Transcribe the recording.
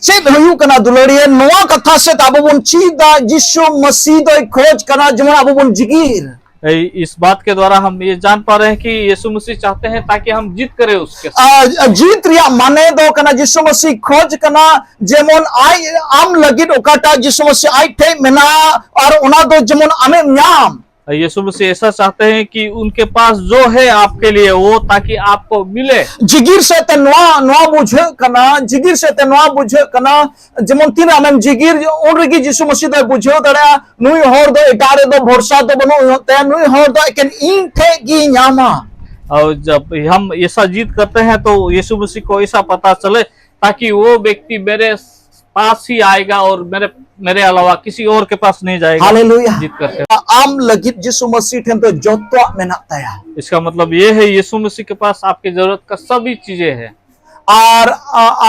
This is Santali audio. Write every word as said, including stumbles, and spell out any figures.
ᱪᱮᱫ ᱦᱩᱭᱩᱜ ᱠᱟᱱᱟ ᱫᱩᱞᱟᱹᱲᱤᱭᱟᱹ? ᱱᱚᱣᱟ ᱠᱟᱛᱷᱟ ᱥᱮᱫ ᱟᱵᱚ ᱵᱚᱱ ᱪᱮᱫᱟ, ᱡᱤᱥᱩ ᱢᱟᱹᱥᱤ ᱫᱚᱭ ᱠᱷᱚᱡᱽ ᱠᱟᱱᱟ ᱡᱮᱢᱚᱱ ᱟᱵᱚ ᱵᱚᱱ ᱡᱤᱜᱤᱨ᱾ इस बात के द्वारा हम ये जान पा रहे हैं कि यीशु मसीह चाहते हैं ताकि हम जीत करें उसके साथ। ᱟᱨ ᱡᱤᱛ ᱨᱮᱭᱟᱜ ᱢᱟᱱᱮ ᱫᱚ ᱠᱟᱱᱟ, ᱡᱤᱥᱩ ᱢᱟᱹᱥᱤ ᱠᱷᱚᱡᱽ ᱠᱟᱱᱟ ᱡᱮᱢᱚᱱ ᱟᱡ, ᱟᱢ ᱞᱟᱹᱜᱤᱫ ᱚᱠᱟᱴᱟᱜ ᱡᱤᱥᱩ ᱢᱟᱹᱥᱤ ᱟᱡ ᱴᱷᱮᱡ ᱢᱮᱱᱟᱜᱼᱟ, ᱟᱨ ᱚᱱᱟ ᱫᱚ ᱡᱮᱢᱚᱱ ᱟᱢᱮᱢ ᱧᱟᱢ᱾ यीशु मसीह ऐसा चाहते हैं कि उनके पास जो है आपके लिए, वो ताकि आपको मिले। ᱡᱤᱜᱤᱨ ᱥᱮᱫ ᱛᱮ ᱱᱚᱣᱟ, ᱱᱚᱣᱟ ᱵᱩᱡᱷᱟᱹᱜ ᱠᱟᱱᱟ, ᱡᱤᱜᱤᱨ ᱥᱮᱫ ᱛᱮ ᱱᱚᱣᱟ ᱵᱩᱡᱷᱟᱹᱜ ᱠᱟᱱᱟ, ᱡᱮᱢᱚᱱ ᱛᱤᱱ ᱟᱢᱮᱢ ᱡᱤᱜᱤᱨ, ᱩᱱ ᱨᱮᱜᱮ ᱡᱤᱥᱩ ᱢᱟᱹᱥᱤ ᱫᱚᱭ ᱵᱩᱡᱷᱟᱹᱣ ᱫᱟᱲᱮᱭᱟᱜᱼᱟ, ᱱᱩᱭ ᱦᱚᱲ ᱫᱚ ᱮᱴᱟᱜ ᱨᱮᱫᱚ ᱵᱷᱚᱨᱥᱟ ᱫᱚ ᱵᱟᱹᱱᱩᱜ ᱛᱟᱭᱟ, ᱱᱩᱭ ᱦᱚᱲ ᱫᱚ ᱮᱠᱮᱱ ᱤᱧ ᱴᱷᱮᱡ ᱜᱮᱭ ᱧᱟᱢᱟ᱾ और जब हम ऐसा जीत करते हैं तो यीशु मसीह को ऐसा पता चले ताकि वो व्यक्ति मेरे पास ही आएगा और मेरे मेरे अलावा किसी और के पास नहीं जाएगा। हालेलुया। जीत करते हैं। ᱟᱢ ᱞᱟᱹᱜᱤᱫ ᱡᱤᱥᱩ ᱢᱟᱹᱥᱤ ᱴᱷᱮᱱ ᱫᱚ ᱡᱚᱛᱚᱣᱟᱜ ᱢᱮᱱᱟᱜ ᱛᱟᱭᱟ᱾ इसका मतलब ये है यीशु मसीह के पास आपकी जरूरत का सभी चीजें हैं। ᱟᱨ ᱟ, ᱟᱢ